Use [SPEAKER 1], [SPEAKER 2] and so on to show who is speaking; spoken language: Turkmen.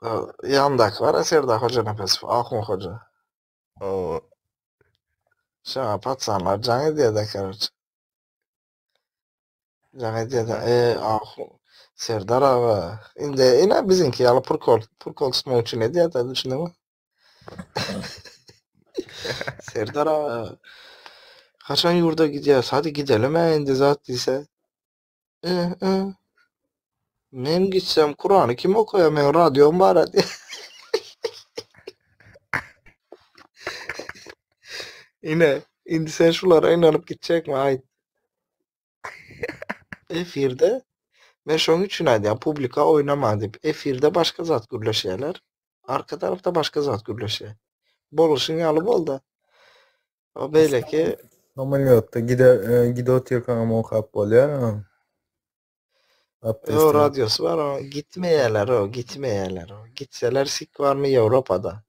[SPEAKER 1] Ýanyndaky bar-a Serdar Hojanepesow, Ahun hoja.
[SPEAKER 2] Hawa.
[SPEAKER 1] Şoňa paçanlar jaň edýär-de, karoç. Jaň edýär-de, e, Ahun, Serdar aga, indi ine biziňki ýaly prikol, prikol tutmak üçin edýär-de, düşündiňmi? Serdar aga, haçan ýurda gidýäs, hadi gidelim-ä indi zat diýse, e, e, men gitsem Kurany kim okaýar, meň radiom bar-a diýýär. Ine, indi sen şulara ynanyp gitjekmi, aýt. Efirde men şoň üçin aýdýan publika oýnama diýip. Efirde başga zat gürleşýärler. Arka tarapda başga zat gürleşýär. Boluşyň ýaly bolda. O beýleki
[SPEAKER 2] Samolýotda gide e, gide otyrkaňam okap bolýar.
[SPEAKER 1] o
[SPEAKER 2] Abdestini.
[SPEAKER 1] radiosy bar, o gitmeýärler, o gitmeýärler. O gitseler sik barmy Ýewropada.